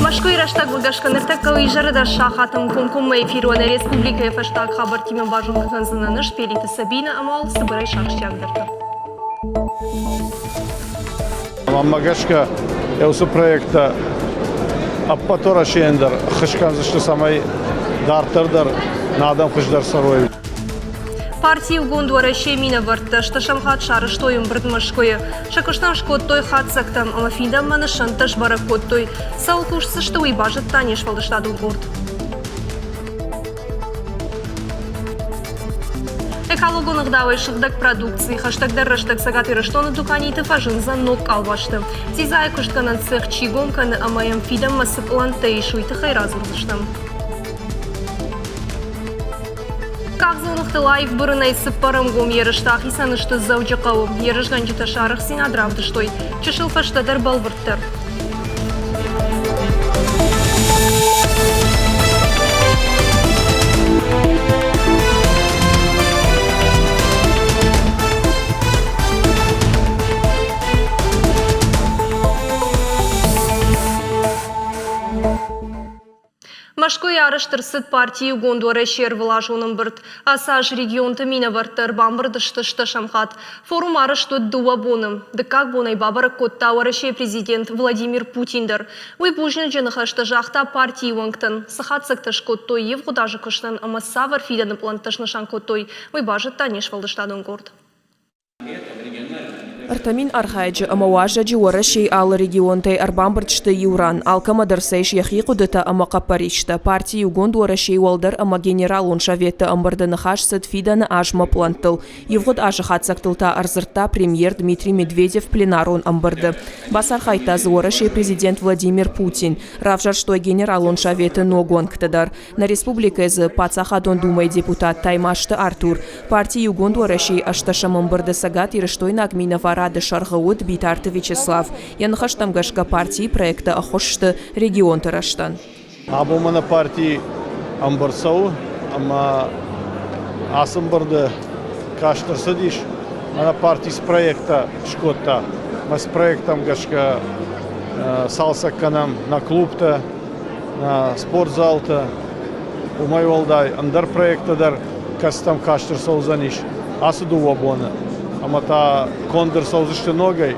Мӕскуыйы рӕстӕгмӕ гӕсгӕ ныртӕккӕ изӕры дӕр сахатӕм комкоммӕ эфирон республикӕйы фӕстаг хабӕрттимӕ базонгӕ кӕндзынӕн ӕз Пелиты Сабинӕ ӕмӕ цыбырӕй сахсджиагдӕртӕ. Мӕнмӕ гӕсгӕ, уыцы проекттӕ ӕппӕт Уӕрӕсейӕн дӕр ӕххуыс кӕндзысты, цӕмӕй дарддӕр дӕр нӕ адӕм хуыздӕр цӕрой. Парти Иугонд Уӕрӕсе минӕвӕрттӕ стӕсӕм хатт сарӕзтой ӕмбырд Мӕскуыйы. Сӕ куыстӕн скодтой хатдзӕгтӕ ӕмӕ фидӕнмӕ нысӕнттӕ сбӕрӕг кодтой. Цӕуыл кусдзысты, уый базыдта не сфӕлдыстадон къорд. Экологон ӕгъдауӕй сыгъдӕг продукци хӕстӕгдӕр рӕстӕг Цӕгат Ирыстоны дуканиты фӕзындзӕн ног къалбасты. Дзидзайы куыстгӕнӕн цех чи гом кӕны ӕмӕ йӕм фидӕнмӕ цы пълӕнттӕ ис, уый тыххӕй радзурдзыстӕм. Къахдзоныгътыл аив бырынӕй цыппӕрӕм гом ерыстӕ ахицӕн сты Дзӕуджыхъӕуы. Ерысгӕнджытӕ сӕ арӕхстдзинад равдыстой. Чысыл фӕстӕдӕр бӕлвырддӕр. Мӕскуыйы арӕзт ӕрцыд парти Иугонд Уӕрӕсе ӕрвылазон ӕмбырд. Ацы аз регионты минӕвӕрттӕ ӕрбамбырд сты стӕсӕм хатт. Форум арӕзт уыд дыууӕ боны. Дыккаг бонӕй бабӕрӕг кодта Уӕрӕсейы президент Владимир Путин дӕр. Уый бузныджы ныхӕстӕ загъта партийы уӕнгтӕн. Цы хатдзӕгтӕ скодтой ивгъуыд азы куыстӕн ӕмӕ цавӕр фидӕны пълӕнттӕ снысан кодтой, уый базыдта не сфӕлдыстадон къорд. 3000 архайӕджы ӕмӕ уазӕджы Уӕрӕсейы алы регионтӕй ӕрбамбырд сты иу ран. Алкӕмӕ дӕр сӕ ис йӕхи хъуыдытӕ ӕмӕ хъӕппӕристӕ. Парти Иугонд Уӕрӕсейы Уӕлдӕр ӕмӕ Генералон советты ӕмбырды ныхас цыд фидӕны азмӕ пълӕнттыл. Ивгъуыд азы хатдзӕгтыл та ӕрдзырдта премьер Дмитрий Медведев пленарон ӕмбырды. Бацархайдта дзы Уӕрӕсейы президент Владимир Путин. Равзӕрстой Генералон советы ног уӕнгты дӕр. Нӕ республикӕйы дзы Паддзахадон Думӕйы депутат Таймазты Артур, парти Иугонд Уӕрӕсейы ӕстӕсӕм ӕмбырды Цӕгат Ирыстойнаг минӕварады сӕргъы уыд Битарты Вячеслав. Йӕ ныхӕстӕм гӕсгӕ партийы проекттӕ ӕххуыс сты регионты рӕзтӕн. Абон мӕнӕ парти ӕмбырд цӕуы ӕмӕ ацы ӕмбырды каст ӕрцыдис, мӕнӕ парти цы проекттӕ скодта, мӕ цы проекттӕм гӕсгӕ цалцӕг кӕнӕм нӕ клубтӕ, спортзалтӕ, уымӕй уӕлдай ӕндӕр проекттӕ дӕр, кӕцытӕм каст ӕрцӕудзӕнис ацы дыууӕ боны. Ӕмӕ та конд ӕрцӕудзысты ногӕй.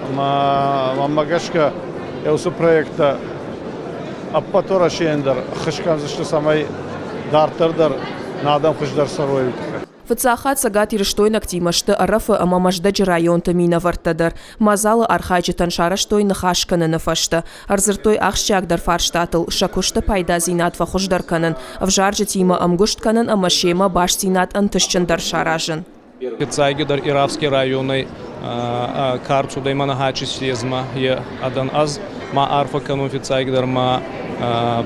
Ӕмӕ мӕнмӕ гӕсгӕ уыцы проекттӕ ӕппӕт Уӕрӕсейӕн дӕр ӕххуыс кӕндзысты, цӕмӕй дарддӕр дӕр нӕ адӕм хуыздӕр цӕрой, уый тыххӕй. Фыццаг хатт цӕгатирыстойнӕгтимӕ сты Ӕрӕфы ӕмӕ Мӕздӕджы районты минӕвӕрттӕ дӕр. Мадзалы архайджытӕн сарӕзтой ныхас кӕныны фӕстӕ. Ӕрдзырдтой ахсджиагдӕр фарстатыл, сӕ куысты пайдадзинад фӕхуыздӕр кӕнын, ӕвзарджытимӕ ӕмгуыст кӕнын ӕмӕ семӕ бастдзинад ӕнтыстджындӕр саразын. Фиццагидӕр Ирафский районӕй ка рцудӕй Манахачи съездмӕ, е адӕн ӕз ма арфӕ кӕнун фиццагидӕр ма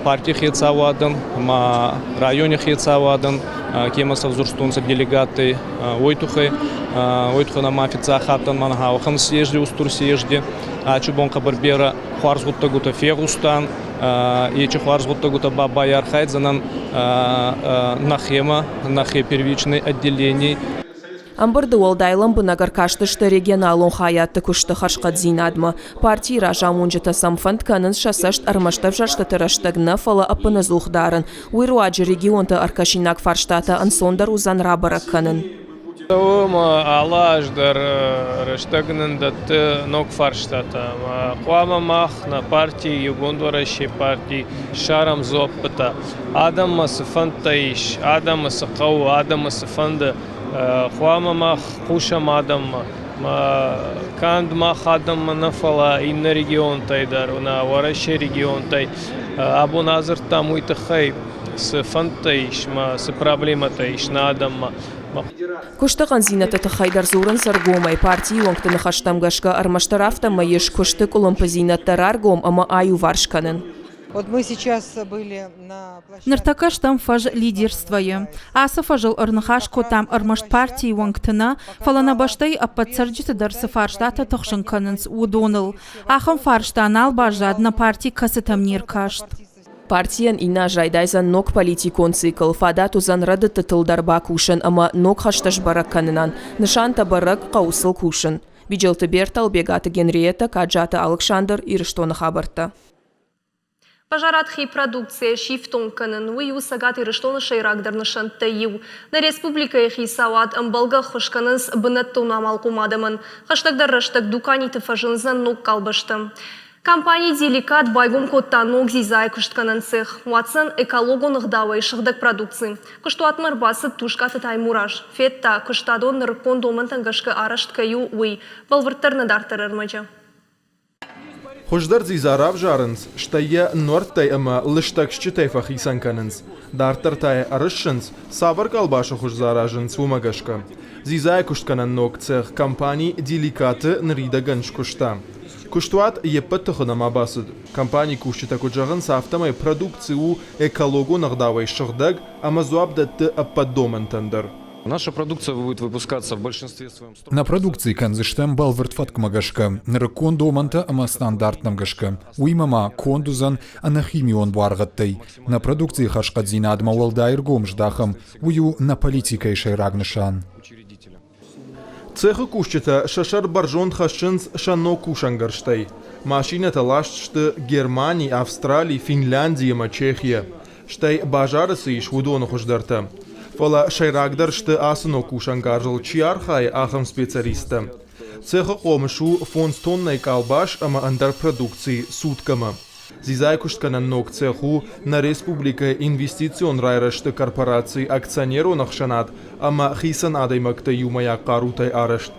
партий хецауадӕн, ма райони хецауадӕн, кема сӕвзурстонцӕ делегаттӕй, уой туххӕй. Уой туххӕй ма фиццаг хаттӕн мӕн гъӕуӕхӕн съезди, устур съезди. Ачи бон хъӕбӕр берӕ хуарз гъуддӕгутӕ фегъустан. Ечи хуарз гъуддӕгутӕ ба байархайдзӕнӕн нӕхемӕ, нӕхе первичный отделений. Ӕмбырды уӕлдай лӕмбынӕг ӕркастысты регионалон хайадты куысты хӕрзхъӕддзинадмӕ. Партийы разамонджытӕ сӕм фӕнд кӕнынц сӕ цӕст ӕрмӕст ӕвзӕрстыты рӕстӕг нӕ, фӕлӕ ӕппынӕдзух дарын. Уый руаджы регионты ӕркӕсинаг фарстатӕ ӕнцондӕр уыдзӕн рабӕрӕг кӕнын. Цӕуы алы аз дӕр рӕстӕг нын дӕтты ног фарстатӕ. Хъуамӕ мах, нӕ парти, Иугонд Уӕрӕсе парти, ссарӕм дзуаппытӕ. Адӕммӕ цы фӕндтӕ ис, адӕмы цы хъӕуы, адӕмы цы фӕнды, хъуамӕ мах хъусӕм адӕммӕ. Канд мах адӕммӕ нӕ, фӕлӕ иннӕ регионтӕй дӕр, нӕ Уӕрӕсе регионтӕй. Абон адзырдтам уый тыххӕй, цы фӕндтӕ ис мӕ цы проблемӕтӕ ис нӕ адӕммӕ. Куысты хъӕндзинӕдты тыххӕй дӕр дзурынц ӕргомӕй. Партийы уӕнгты ныхӕстӕм гӕсгӕ, ӕрмӕстдӕр афтӕмӕй ис куысты къуылымпыдзинӕдтӕ раргом ӕмӕ аиуварс кӕнын. Ныртӕккӕ стӕм фӕз лидерствойы. Ацы фӕзыл ӕрныхас кодтам ӕрмӕст партийы уӕнгты нӕ, фӕлӕ нӕ бӕстӕйы ӕппӕт цӕрджыты дӕр цы фарстатӕ тыхсын кӕнынц, уыдоныл. Ахӕм фарста нал баззад, нӕ парти кӕцытӕм не ркаст. Партийӕн иннӕ аз райдайдзӕн ног политикон цикл, фадат уыдзӕн рӕдыдтытыл дӕр бакусын ӕмӕ ног хӕстӕ сбӕрӕг кӕнынӕн. Нысантӕ бӕрӕг, хъӕуы сыл кусын. Биджелты Бертӕ, Ӕлбегаты Генриетӕ, Каджаты Алыксандр, Ирыстоны хабӕрттӕ. Базарад хи продукцийӕ сифтонг кӕнын, уый у Цӕгат Ирыстоны сӕйрагдӕр нысӕнттӕй иу. Нӕ республикӕйы хицауад ӕмбӕлгӕ ӕххуыс кӕнынц бынӕттон амалхъом адӕмӕн. Хӕстӕгдӕр рӕстӕг дуканиты фӕзындзӕн ног къалбӕстӕ. Компани «Деликат» байгом кодта ног дзидзайы куыстгӕнӕн цех. Уадздзӕн экологон ӕгъдауӕй сыгъдӕг продукци. Куыстуатмӕ ӕрбацыд Тускъаты Таймураз. Федта, куыстадон нырыккон домӕнтӕм гӕсгӕ арӕзт кӕй у, уый. Бӕлвырддӕр нӕ дарддӕр ӕрмӕджы. Хуыздӕр дзидза равзарынц, стӕй йӕ нуӕрттӕй ӕмӕ лыстӕг стджытӕй фӕхицӕн кӕнынц. Дарддӕр та йӕ ӕрыссынц, цавӕр къалбасы хуыз дзы аразынц, уымӕ гӕсгӕ. Дзидзайы куыстгӕнӕн ног цех компани «Деликат»-ы ныридӕгӕн скуыста. Куыстуат йе ппӕт тыхы нӕма бацыд. Компанийы кусджытӕ куыд зӕгъынц, афтӕмӕй продукци у экологон ӕгъдауӕй сыгъдӕг ӕмӕ дзуапп дӕтты ӕппӕт домӕнтӕн дӕр. Наша продукция будет выпускаться в большинстве своем Нӕ продукци кӕндзыстӕм бӕлвырд фӕткмӕ гӕсгӕ, нырыккон домӕнтӕ ӕмӕ стандарттӕм гӕсгӕ. Уыимӕ ма конд уыдзӕн ӕнӕхимион буаргъӕдтӕй. Нӕ продукцийы хӕрзхъӕддзинадмӕ уӕлдай ӕргом здахӕм, уый у нӕ политикӕйы сӕйраг нысан. Цехы кусджытӕ сӕ сӕр бӕрзонд хӕссынц сӕ ног кусӕнгӕрзтӕй. Машинӕтӕ ласт сты Германи, Австрали, Финлянди ӕмӕ Чехийӕ. Стӕй базары цы ис, уыдоны хуыздӕртӕ. Фӕлӕ сӕйрагдӕр сты ацы ног кусӕнгарзыл чи архайы, ахӕм специалисттӕ. Цехы хъомыс у фондз тоннӕйы къалбас ӕмӕ ӕндӕр продукци суткӕмӕ. Дзидзайы куыстгӕнӕн ног цех у нӕ республикӕйы инвестицион райрӕзты корпорацийы акционерон ӕхсӕнад ӕмӕ хицӕн адӕймӕгты иумӕйаг хъарутӕй арӕзт.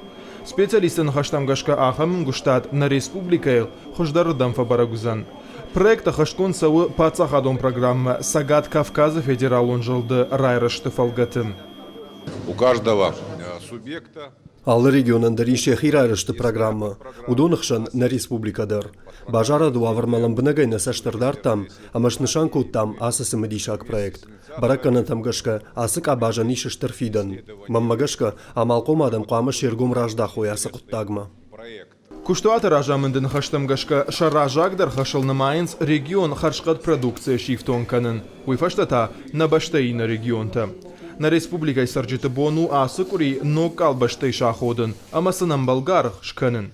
Специалистты ныхӕстӕм гӕсгӕ ахӕм ӕмгуыстад нӕ республикӕйы хуыздӕрырдӕм фӕбӕрӕг уыдзӕн. Проект ӕххӕстгонд цӕуы паддзахадон программӕ Цӕгат Кавказы федералон зылды райрӕзты фӕлгӕты. У каждого субъекта Алы регионӕн дӕр ис йӕхи райрӕзты программӕ, уыдоны хсӕн нӕ республикӕ дӕр. Базарады уавӕрмӕ лӕмбынӕгӕй нӕ цӕст ӕрдардтам ӕмӕ снысан кодтам ацы цымыдисаг проект. Бӕрӕггӕнӕнтӕм гӕсгӕ, ацы къабазӕн ис стыр фидӕн. Мӕнмӕ гӕсгӕ, амалхъом адӕм хъуамӕ се ргом раздахой ацы хъуыддагмӕ. Куыстуаты разамынды ныхӕстӕм гӕсгӕ сӕ раззагдӕр хӕсыл нымайынц регион хӕрзхъӕд продукцийӕ сифтонг кӕнын, уый фӕстӕ та нӕ бӕстӕйы иннӕ регионтӕ. Нӕ республикӕйы цӕрджыты бон у ацы къуыри ног къалбӕстӕй саходын ӕмӕ сын ӕмбӕлгӕ аргъ скӕнын.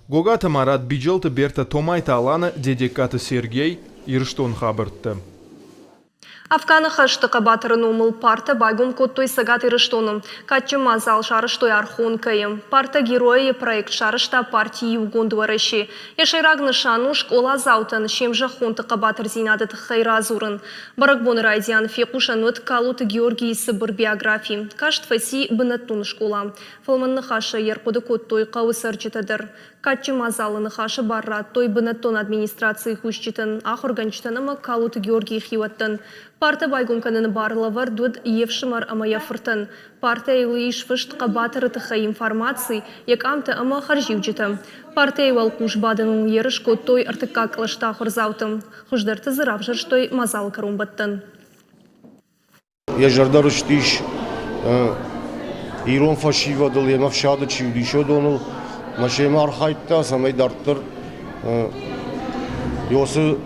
Гогаты Марат, Биджелты Бертӕ, Томайты Алана, Дедегкаты Сергей, Ирыстон хабӕрттӕ. Афганы хӕсты хъӕбатыры номыл партӕ байгом кодтой Цӕгат Ирыстоны. Кадджын мадзал сарӕзтой Архонкӕйы. Парта Героя-йы проект сарӕзта парти Иугонд Уӕрӕсе. Йӕ сӕйраг нысан у скъоладзаутӕн се мзӕххонты хъӕбатырдзинады тыххӕй радзурын. Бӕрӕгбоны райдиан фехъусӕн уыд Калоты Георгийы цыбыр биографи. Каст фӕци бынӕттон скъола. Фӕлмӕн ныхасӕй йӕ ӕрхъуыды кодтой хъӕуы цӕрджытӕ дӕр. Кадджын мадзалы ныхасы бар радтой бынӕттон администрацийы кусджытӕн, ахуыргӕнджытӕн ӕмӕ Калоты Георгийы хиуӕттӕн. Партӕ байгом кӕныны бар лӕвӕрд уыд йе фсымӕр ӕмӕ йӕ фыртӕн. Партӕйыл ис фыст хъӕбатыры тыххӕй информаци, йӕ къамтӕ ӕмӕ хӕрзиуджытӕ. Партӕйы уӕлхъус бадыныл ерыс кодтой ӕртыккаг кълӕсты ахуырдзаутӕ. Хуыздӕрты дзы равзӕрстой мадзалы кӕронбӕттӕн. Йӕ зӕрдӕ рыстис ирон фӕсивӕдыл, йемӕ ӕфсады чи уыдис, уыдоныл. Мӕ семӕ архайдта, цӕмӕй дарддӕр уыцы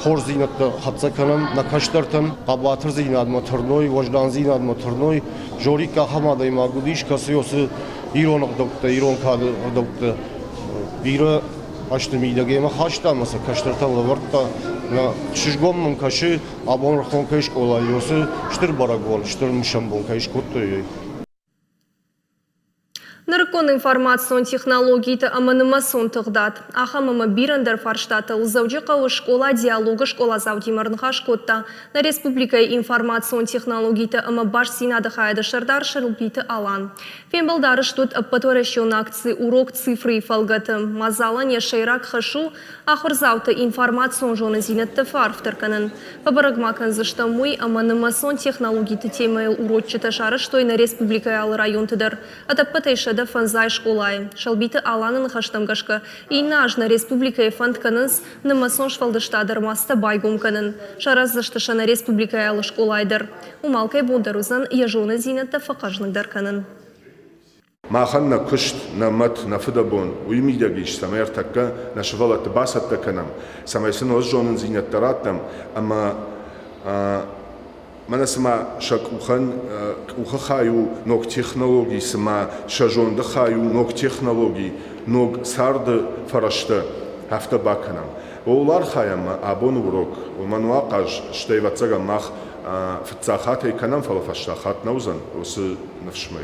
хорздзинӕдтӕ хӕццӕ кӕнӕм нӕ кӕстӕртӕн, хъӕбатырдзинадмӕ тырной, уӕздандзинадмӕ тырной. Жорик ахӕм адӕймаг уыдис, кӕцы уыцы ирон ӕгъдӕуттӕ, ирон кады ӕгъдӕуттӕ бирӕ азты мидӕг йемӕ хаста ӕмӕ сӕ кӕстӕртӕн лӕвӕрдта. Ӕхсызгон мӕм кӕсы, Абон Рхонкӕйы скъолайы уыцы стыр бӕрӕгбон, стыр мысӕн бон кӕй скодтой. Нырыккон информацион технологиты ӕмӕ нымӕцон тыгъдад. Ахӕм ӕмӕ бирӕ ӕндӕр фарстатыл Дзӕуджыхъӕуы скъола «Диалог»-ы скъоладзаутимӕ ӕрныхас кодта нӕ республикӕйы информацион технологиты ӕмӕ бастдзинады хайады сӕрдар Сӕлбиты Алан. Фембӕлд арӕзт уыд ӕппӕтуӕрӕсеон акци «Урок цифры»-йы фӕлгӕты. Мадзалӕн йӕ сӕйраг хӕс у Ахуырдзауты информацион зонындзинӕдтӕ фӕарфдӕр кӕнын. Фӕбӕрӕг ма кӕндзыстӕм уый, ӕмӕ нымӕцон технологиты темӕйыл уроччытӕ сарӕзтой нӕ республикӕйы алы районты дӕр. Ӕдӕппӕтӕй 150 скъолайы. Сӕлбиты Аланы ныхӕстӕм гӕсгӕ, иннӕ аз нӕ республикӕйы фӕнд кӕнынц нымӕцон сфӕлдыстады ӕрмадзтӕ байгом кӕнын. Сараздзысты сӕ нӕ республикӕйы алы скъолайы дӕр. Уым алкӕй бон дӕр уыдзӕн йӕ зонындзинӕдтӕ фӕхъӕзныгдӕр кӕнын. Махӕн нӕ куыст, нӕ мӕт, нӕ фыдӕбон уый мидӕг ис, цӕмӕй ӕртӕккӕ нӕ сывӕллӕтты бацӕттӕ кӕнӕм, цӕмӕй сын уӕз зонындзинӕдтӕ раттӕм ӕмӕ мӕнӕ цыма сӕ къухӕн къухы хай у ног технологи, цыма сӕ зонды хай у ног технологи, ног царды фӕрӕзтӕ, афтӕ бакӕнӕм. Ууыл архайӕм абоны урок, уымӕн у ахъаз, стӕй, ӕвӕццӕгӕн, мах фыццаг хатт ӕй кӕнӕм, фӕлӕ фӕстаг хатт нӕ уыдзӕн, уыцы ныфсмӕ.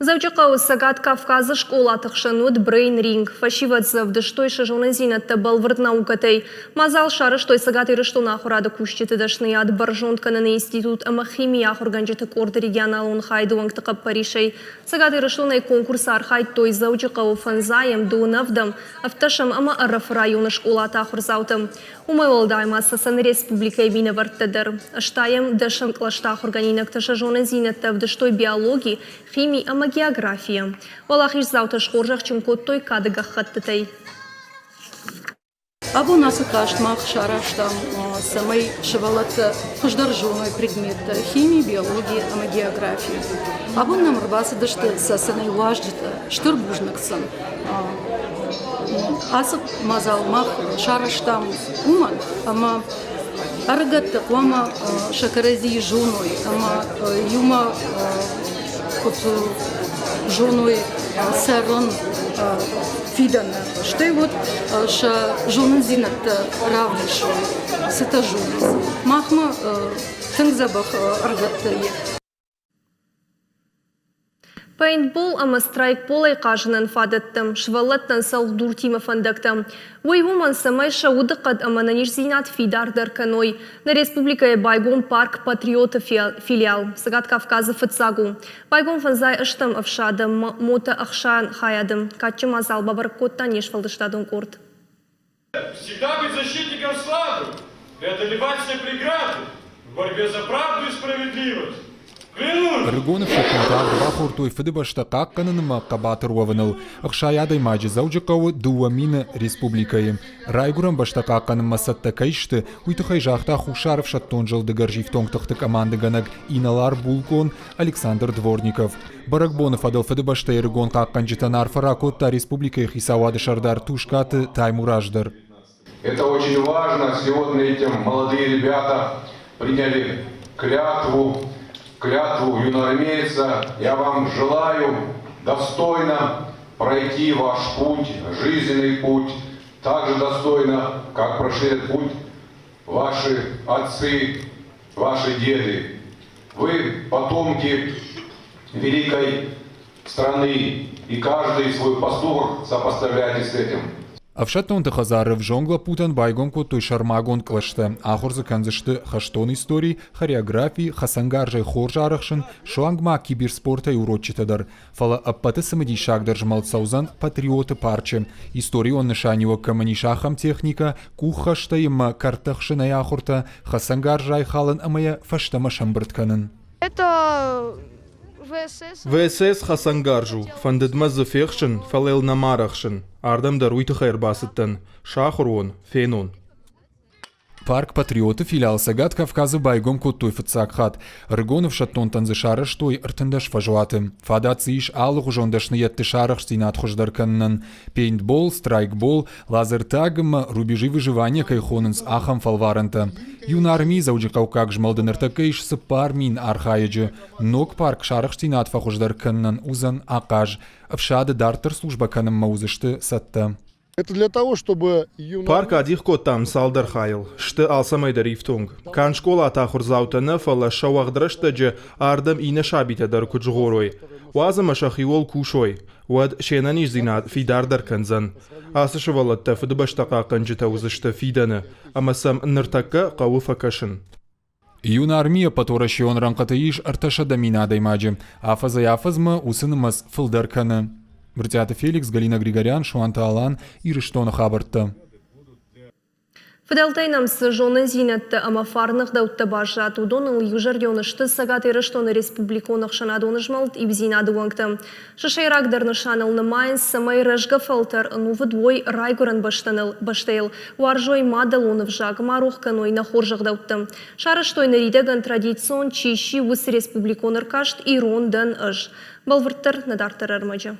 Дзӕуджыхъӕуы Цӕгат Кавказы скъолаты хсӕн уыд брейн-ринг. Фӕсивӕд дзы ӕвдыстой сӕ зонындзинӕдтӕ бӕлвырд наукӕтӕй. Мадзал сарӕзтой Цӕгат Ирыстоны ахуырады кусджыты дӕсныйад бӕрзонд кӕныны институт ӕмӕ химийы ахуыргӕнджыты къорды регионалон хайды уӕнгты хъӕппӕрисӕй. Цӕгат Ирыстонӕй конкурсы архайдтой Дзӕуджыхъӕуы фӕндзайӕм, дыууынӕвдӕм, ӕвддӕсӕм ӕмӕ Ӕрӕфы районы скъолаты ахуырдзаутӕ. Уымӕй уӕлдай ма Цӕцӕны республикӕйы минӕвӕрттӕ дӕр. Ӕстайӕм дӕсӕм кълӕсты ахуыргӕнинӕгтӕ сӕ зонындзинӕдтӕ ӕвдыстой биологи, хими ӕмӕ географийӕ. Уӕлахиздзаутӕ схорзӕхджын кодтой кады гӕххӕттытӕй. Абон ацы хъазт мах сарӕзтам, цӕмӕй сывӕллӕттӕ хуыздӕр зоной предметтӕ хими, биологи ӕмӕ географи. Абон нӕм ӕрбацыдысты Цӕцӕнӕй уазджытӕ. Стыр бузныг сын. Ацы мадзал мах сарӕзтам уымӕн, ӕмӕ ӕрыгӕттӕ хъуамӕ сӕ кӕрӕдзийы зоной ӕмӕ иумӕ куыд зоной цӕрын фидӕны. Стӕй уӕд сӕ зонындзинӕдтӕ равдисой, цытӕ зонынц. Махмӕ тынг дзӕбӕх ӕрыгӕттӕ и. Пейнтбол ӕмӕ страйкболӕй хъазынӕн фадӕттӕ, сывӕллӕттӕн цӕлхдуртимӕ фӕндӕгтӕ. Уый уымӕн, цӕмӕй сӕ удыхъӕд ӕмӕ ӕнӕниздзинад фидардӕр кӕной. Нӕ республикӕйы байгом парк «Патриот-ы филиал. Цӕгат Кавказы фыццаг у. Байгом фӕндзай ӕстӕм ӕфсады мотоӕхсӕн хайады. Кадджын мадзал бабӕрӕг кодта не сфӕлдыстадон къорд. Всегда быть защитником славы, преодолевать все преграды в борьбе за правду и справедливость. Ӕрыгон ӕфсӕддонтӕ ард бахордтой Фыдыбӕстӕ хъахъхъӕнынмӕ хъӕбатыр уӕвыныл. 60 адӕймаджы Дзӕуджыхъӕуы 2000 республикӕйы. Райгуырӕн бӕстӕ хъахъхъӕнынмӕ цӕттӕ кӕй сты, уый тыххӕй загъта Хуссар ӕфсӕддон зылды гӕрзифтонг тыхты командӕгӕнӕг инӕлар-булкъон Александр Дворников. Бӕрӕгбоны фӕдыл Фыдыбӕстӕйы ӕрыгон хъахъхъӕнджытӕн арфӕ ракодта республикӕйы хицауады сӕрдар Тускъаты Таймураз дӕр. Это очень важно. Сегодня эти молодые ребята приняли клятву, клятву юноармейца. Я вам желаю достойно пройти ваш путь, жизненный путь, так же достойно, как прошли этот путь ваши отцы, ваши деды. Вы потомки великой страны, и каждый свой поступок сопоставляйте с этим. Ӕфсӕддонты хӕдзары ӕвзонг лӕппутӕн байгом кодтой сӕрмагонд кълӕстӕ. Ахуыр дзы кӕндзысты хӕстон истори, хореографи, хӕцӕнгарзӕй хорз арӕхсын, суанг ма киберспортӕй урочытӕ дӕр. Фӕлӕ ӕппӕты цымыдисагдӕр змӕлд цӕудзӕн Патриоты парчы. Историон нысаниуӕг кӕмӕн ис, ахӕм техникӕ, къуххӕстӕй ӕмӕ кӕрдтӕхсынӕй ахуыртӕ, хӕцӕнгарз райхалын ӕмӕ йӕ фӕстӕмӕ сӕмбырд кӕнын. Это ВСС хӕцӕнгарз у, фӕндыд мӕ дзы фехсын, фӕлӕ йыл нӕма арӕхсын. Ардӕм дӕр уый тыххӕй ӕрбацыдтӕн. Сахуыр уон, фенон. Парк «Патриот»-ы филиал Цӕгат Кавказы байгом кодтой фыццаг хатт. Ӕрыгон ӕфсӕддонтӕн дзы сарӕзтой 13 фӕзуаты. Фадат дзы ис алыгъуызон дӕсныйӕдты сарӕхстдзинад хуыздӕр кӕнынӕн. Пейнтбол, страйкбол, лазертаг ӕмӕ рубежи выживания кӕй хонынц, ахӕм фӕлварӕнтӕ. Юнармийы дзӕуджыхъӕуккаг змӕлды ныртӕккӕ ис 4000 архайӕджы. Ног парк сарӕхстдзинад фӕхуыздӕр кӕнынӕн уыдзӕн ахъаз. Ӕфсады дарддӕр службӕ кӕнынмӕ уыдзысты цӕттӕ. Это для того, чтобы Парк адих кодтам цалдӕр хайыл. Сты алцӕмӕй дӕр ифтонг. Канд скъолаты ахуырдзаутӕ нӕ, фӕлӕ сӕ уӕгъд рӕстӕджы ардӕм иннӕ сабитӕ дӕр куыд згъорой. Уадз ӕмӕ сӕхиуыл кусой, уӕд се нӕниздзинад фидардӕр кӕндзӕн. Ацы сывӕллӕттӕ Фыдыбӕстӕ хъахъхъӕнджытӕ уыдзысты фидӕны, ӕмӕ сӕм ныртӕккӕ хъӕуы фӕкӕсын. Юнармийы ӕппӕтуӕрӕсеон рӕнхъыты ис 300 000 адӕймаджы. Афӕдзӕй-афӕдзмӕ уыцы нымӕц фылдӕр кӕны. Брытъиаты Феликс, Галина Григорян, Суанты Алан, Ирыстоны хабӕрттӕ. Фыдӕлтӕй нӕм цы зонындзинӕдтӕ ӕмӕ фарны ӕгъдӕуттӕ баззад, уыдоныл иузӕрдион сты Цӕгат Ирыстоны республикон ӕхсӕнадон змӕлд Иудзинад-ы уӕнгтӕ. Сӕ сӕйрагдӕр нысаныл нымайынц, цӕмӕй рӕзгӕ фӕлтӕр ӕнувыд уой райгуырӕн бӕстӕйыл, уарзой мадӕлон ӕвзаг, ма рох кӕной нӕ хорз ӕгъдӕуттӕ. Сарӕзтой ныридӕгӕн традицион чи сси, уыцы республикон ӕркаст «Ирон дӕн ӕз». Бӕлвырддӕр нӕ дарддӕр ӕрмӕджы.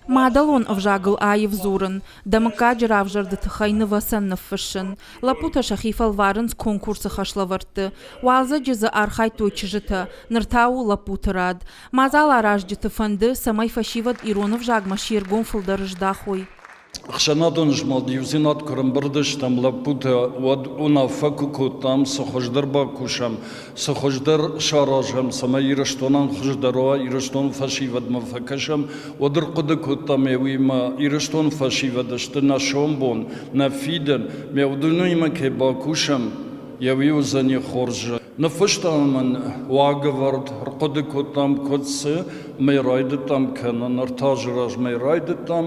Мадӕлон ӕвзагыл аив дзурын, дӕ мыггаджы равзӕрды тыххӕй нывӕцӕн ныффыссын. Лӕппутӕ сӕхи фӕлварынц конкурсы хӕслӕвӕрдты. Уалдзӕджы дзы архайдтой чызджытӕ, ныр та у лӕппуты рад. Мадзал аразджыты фӕнды, цӕмӕй фӕсивӕд ирон ӕвзагмӕ се ргом фылдӕр здахой. Ӕхсӕнадон змӕлд Иудзинад куы ӕрӕмбырд стӕм лӕппутӕ, уӕд уынаффӕ куы кодтам, цы хуыздӕр бакусӕм, цы хуыздӕр саразӕм, цӕмӕй Ирыстонӕн хуыздӕр уа, Ирыстоны фӕсивӕдмӕ фӕкӕсӕм, уӕд ӕрхъуыды кодтам, уыимӕ Ирыстоны фӕсивӕд сты нӕ сомбон, нӕ фидӕн, ме уыдонимӕ кӕй бакусӕм, йӕ уый уыдзӕни хорз. Ныффыстам ын уагӕвӕрд, ӕрхъуыды кодтам, куыд цы, мӕ райдыдтам кӕнын, ӕртӕ азы размӕ райдыдтам.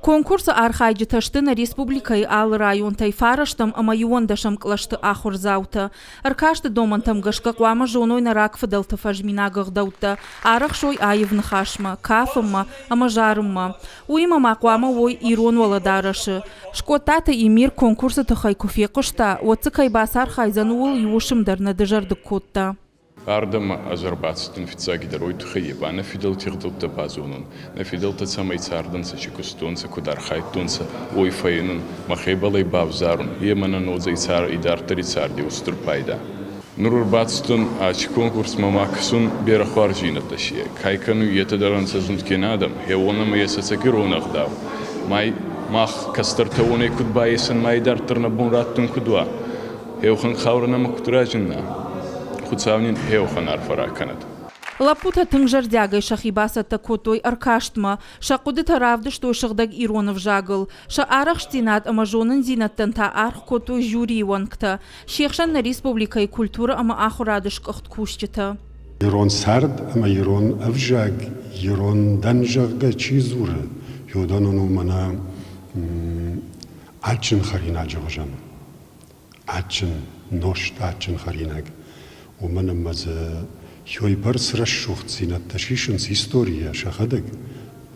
Конкурсы архайджытӕ сты нӕ республикӕйы алы районтӕй фарӕстӕм ӕмӕ иуӕндӕсӕм кълӕсты ахуырдзаутӕ. Ӕркасты домӕнтӕм гӕсгӕ хъуамӕ зоной нӕ рагфыдӕлты фӕзминаг ӕгъдӕуттӕ, арӕхсой аив ныхасмӕ, кафынмӕ ӕмӕ зарынмӕ. Уыимӕ ма хъуамӕ уой ирон уӕлӕдарӕсы. Скъодтаты Эмир конкурсы тыххӕй куы фехъуыста, уӕд дзы кӕй бацархайдзӕн, ууыл иу уысм дӕр нӕ дызӕрдыг кодта. Ардӕмӕ ӕз ӕрбацыдтӕн фиццагидӕр уой туххӕй ба нӕ фидӕлти ӕгъдӕуттӕ базонун, нӕ фидӕлтӕ цӕмӕй цардӕнцӕ, ци кустонцӕ, куд архайдтонцӕ, уой фӕййинун, мӕхебӕл ӕй бавзарун, е мӕнӕн уодзӕй идарддӕри царди устур пайда. Нур ӕрбацудтӕн аци конкурсмӕ ма кӕсун берӕ хуарздзийнӕдтӕ си. Ка кӕнуй, етӕ дӕр ӕнцӕ зундгин адӕм, хеуонӕмӕ ес ӕцӕг ирон ӕгъдау. Ма мах кӕстӕртӕ уонӕй куд байесӕн, ма идарддӕр нӕ бон раттун куд уа? Еухан хъаурӕ нӕмӕ куд разинна, Хуцау нин еухан арфӕ ракӕнӕд. Лӕппутӕ тынг зӕрдиагӕй сӕхи бацӕттӕ кодтой ӕркастмӕ, сӕ хъуыдытӕ равдыстой сыгъдӕг ирон ӕвзагыл, сӕ арӕхстдзинад ӕмӕ зонындзинӕдтӕн та аргъ кодтой жюрийы уӕнгтӕ, се хсӕн нӕ республикӕйы культурӕ ӕмӕ ахуырады сгуыхт кусджытӕ. Ирон цард ӕмӕ ирон ӕвзаг, ирон дӕн, зӕгъгӕ, чи дзуры, уыдонӕн у мӕнӕ адджын хӕринаджы хуызӕн. Адджын нозт, адджын хӕринаг. Уымӕн ӕмӕ дзы уыйбӕрц рӕсугъддзинӕдтӕ сисынц историйӕ сӕхӕдӕг.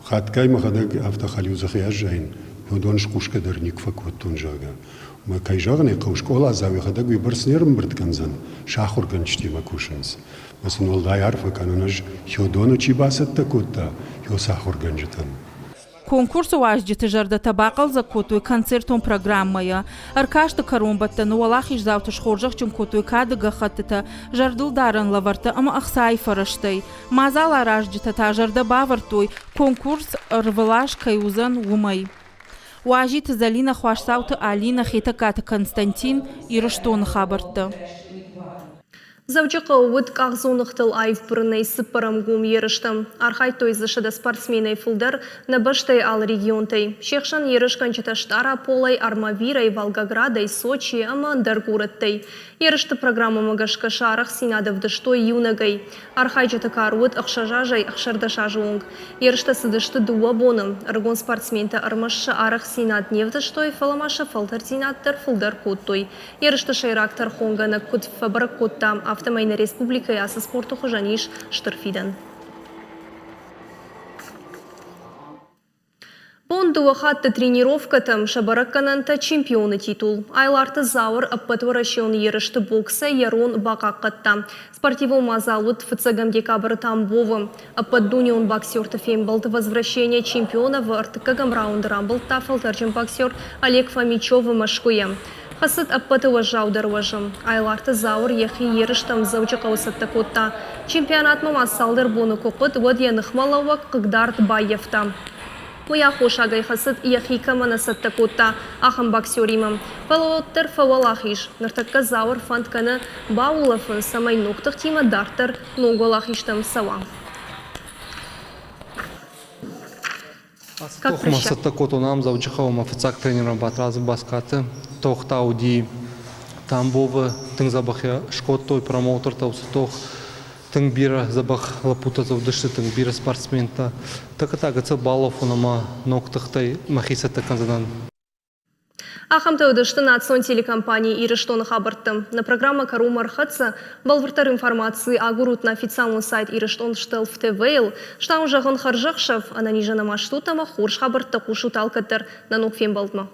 Хатгай мӕхӕдӕг афтӕ хӕлиудзыхӕй аззайын, уыдон схъусгӕ дӕр никуы фӕкодтон, зӕгъгӕ. Ӕмӕ, кӕй зӕгъын ӕй хъӕуы, скъоладзау йӕхӕдӕг уыйбӕрц не рӕмбырд кӕндзӕн, сӕ ахуыргӕнджытимӕ кусынц. Ӕмӕ сын уӕлдай арфӕ кӕнын ӕз, Хёдоны чи бацӕттӕ кодта, уыцы ахуыргӕнджытӕн. Конкурсы уазджыты зӕрдӕтӕ бахъӕлдзӕг кодтой концертон программӕйӕ. Ӕркасты кӕронбӕттӕны уӕлахиздзауты схорзӕхджын кодтой кады гӕххӕттытӕ, зӕрдылдарӕн лӕвӕрттӕ ӕмӕ ӕхцайы фӕрӕзтӕй. Мадзал аразджытӕ та зӕрдӕ бавӕрдтой, конкурс ӕрвылаз кӕй уыдзӕн, уымӕй. Уазиты Зӕлинӕ, Хуасдзауты Алинӕ, Хетӕгкаты Константин, Ирыстоны хабӕрттӕ. Дзӕуджыхъӕуы уыд къахдзоныгътыл аив бырынӕй цыппӕрӕм гом ерыстӕ. Архайдтой дзы 100 спортсменӕй фылдӕр нӕ бӕстӕйы алы регионтӕй. Се хсӕн ерысгӕнджытӕ Стъараполӕй, Армавирӕй, Волгоградӕй, Сочийӕ ӕмӕ ӕндӕр горӕттӕй. Ерысты программӕмӕ гӕсгӕ сӕ арӕхстдзинад ӕвдыстой иунӕгӕй. Архайджыты кар уыд 6 азӕй 16 азы онг. Ерыстӕ цыдысты дыууӕ боны. Ӕрыгон спортсментӕ ӕрмӕст сӕ арӕхстдзинад не вдыстой, фӕлӕ ма сӕ фӕлтӕрддзинад дӕр фылдӕр кодтой. Ерысты сӕйраг тӕрхонгӕнӕг куыд фӕбӕрӕг кодта, афтӕмӕй нӕ республикӕйы ацы спорты хуызӕн ис стыр фидӕн. Бон дыууӕ хатты тренировкӕтӕм сӕ бӕрӕггӕнӕнтӕ чемпионы титул. Айларты Зауыр ӕппӕтуӕрӕсеон ерысты боксӕй йӕ рон бахъахъхъӕдта. Спортивон мадзал уыд фыццӕгӕм декабры Тамбовы. Ӕппӕтдунеон боксерты фембӕлд «Возвращение чемпионов» ӕртыккӕгӕм раунды рамбылдта фӕлтӕрджын боксер Олег Фомичевы Мӕскуыйы. Хӕцыд ӕппӕты уӕззаудӕр уӕзы. Айларты Зауыр йӕхи ерыстӕм Дзӕуджыхъӕуы цӕттӕ кодта. Чемпионатмӕ ма цалдӕр боны куы хъуыд, уӕд йӕ ныхмӕлӕууӕг хъыгдард баййӕфта. Уый аххосагӕй хӕцыд, йӕхи кӕмӕ нӕ цӕттӕ кодта, ахӕм боксеримӕ. Фӕлӕ уӕддӕр фӕуӕлахиз. Ныртӕккӕ Зауыр фӕнд кӕны баулӕфын, цӕмӕй ног тыхтимӕ дарддӕр ног уӕлахизтӕм цӕуа. Ацы тохмӕ цӕттӕ кодтон ам Дзӕуджыхъӕумӕ фыццаг тренерон Батрадзы Баскаты. Тох та уыди Тамбовы, тынг дзӕбӕх йӕ скодтой промоутертӕ уыцы тох. Тынг бирӕ дзӕбӕх лӕппутӕ дзы уыдысты, тынг бирӕ спортсментӕ. Тӕккӕ та гыццыл балафон ӕмӕ ног тыхтӕй мӕхи цӕттӕ кӕндзынӕн. Ахӕмтӕ уыдысты национ телекомпани Ирыстоны хабӕртты. Нӕ программӕ кӕронмӕ ӕрхӕццӕ. Бӕлвырддӕр информаци агурут нӕ официалон сайт Ирыстон Штелф ТВ-йыл. Стауын зӕгъын хӕрзӕхсӕв, ӕнӕнизӕн ӕмӕ стут ӕмӕ хорз хабӕрттӕ хъусут алкӕддӕр. Нӕ ног фембӕлдмӕ.